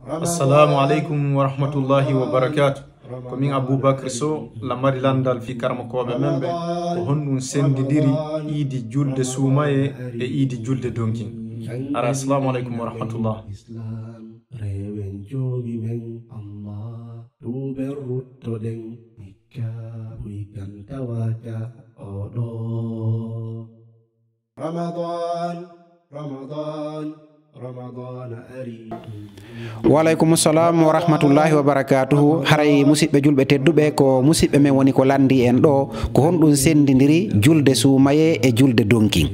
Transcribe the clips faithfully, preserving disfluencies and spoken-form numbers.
Assalamu aleykum wa rahmatullahi wa barakatuh. Ko min Abubakar Sow, lamari landal fii karamokooɓe men ɓe. Ko honɗum senndindiri iidi julde suumaye e iidi julde donkin? Ara, assalamu aleykum wa rahmatullah. Islam, rewen joomi men Allah, tuuben ruttoɗen, hikka buy kan tawaaka oɗo. Ramadan, Ramadan, Ramadan ari. Wa aleykum salam wa rahmatullahi wa barakatuhu. Haray, musiɓɓe julɓe tedduɓe, ko musiɓɓe men woni ko lanndi en ɗo, ko honɗum senndindiri julde suumaye e julde donkin?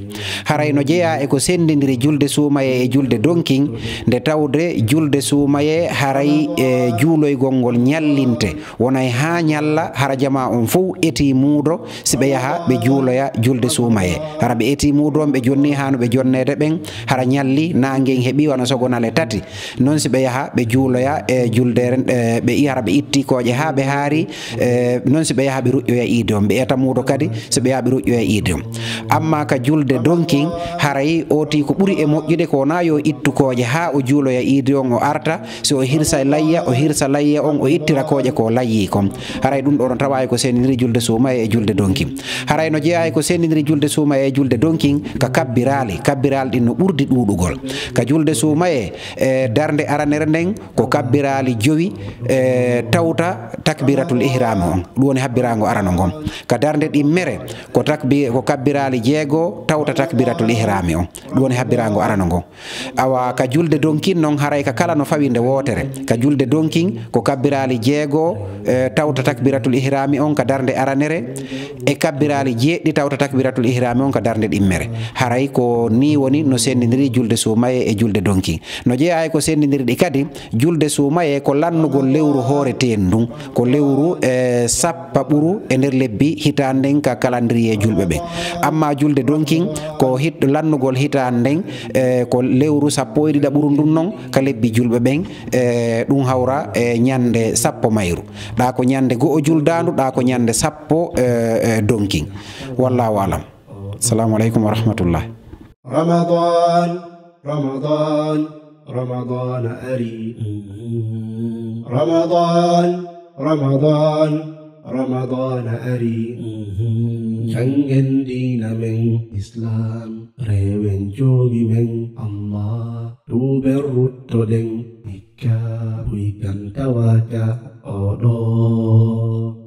Haray no jeyaa e ko senndindiri julde suumaye e julde donkin, nde tawde julde suumaye haray e juuloygol ngol ñallinte, wonay haa ñalla, hara jamaa on fow etii muudo, si ɓe yaha ɓe juuloya julde suumaye. Hara ɓe etii muudo on, ɓe jonni haa no ɓe jonneede ɓen, hara ñalli, naange ngen heɓi wano sogonale tati. Non si ɓe yaha ɓe juuloya e juldeere, e, ɓe i-, hara ɓe itti kooƴe haa ɓe haari, e, non si ɓe yaha ɓe ruƴƴoya iidi on. Ɓe eta muudo kadi si ɓe yaha ɓe ruƴƴoya iidi on. Amma ka julde donkin, haray ooti ko ɓuri e moƴƴude ko wonaa yo ittu kooƴe haa o juuloya iidi on, o arta, si o hirsa layya, o hirsa layya on, o ittira kooƴe ko layyi kon. Haray ɗum ɗo no tawaa e ko senndindiri julde suumaye e julde donkin. Haray no jeyaa e ko senndindiri julde suumaye e julde donkin ka kabbiraali, kabbiraali ɗin no ɓurdi ɗuuɗugol. Ka julde suumaye, e darnde aranere nden, ko kabbiraali jowi, e tawta takbiratul ihrami on. Ɗum woni habbiraango arano ngon. Ka darnde ɗimmere, ko takbi-, ko kabbiraali jeego tawta takbiratul ihrami on. Ɗum woni habbiraango arano ngon. Awa, ka julde donkin non, haray ka kala no fawi nde wootere. Ka julde donkin, ko kabbiraali jeego, e, tawta takbiratul ihrami on ka darnde aranere, e kabbiraali jeeɗiɗi tawta takbiratul ihrami on ka darnde ɗimmere. Haray ko nii woni no senndindiri julde suumaye e julde donkin. No jeyaa e ko senndindiri ɗi kadi, julde suumaye ko lannugol lewru hooretendu ndun, ko lewru, e, sappo paɓuru e nder lebbi hitaande nden ka calendrier julɓe ɓen. Amma julde donkin ko hit-, lannugol hitaande nden, e, ko lewru sappo e ɗiɗaɓuru ndun non ka lebbi julɓe ɓen, e, ɗum hawra e ñande sappo mayru. Ɗa ko ñande go'o juldaandu, ɗa ko ñande sappo, e, e, donkin. Wallahu alam. Assalamu aleykum wa rahmatullah. Ramadan, Ramadan, Ramadan ari. Ramadan, Ramadan, Ramadan ari. Janngen diina men Islam, rewen joomi men Allah, tuuben ruttoɗen, hikka buy kan tawaaka oɗo.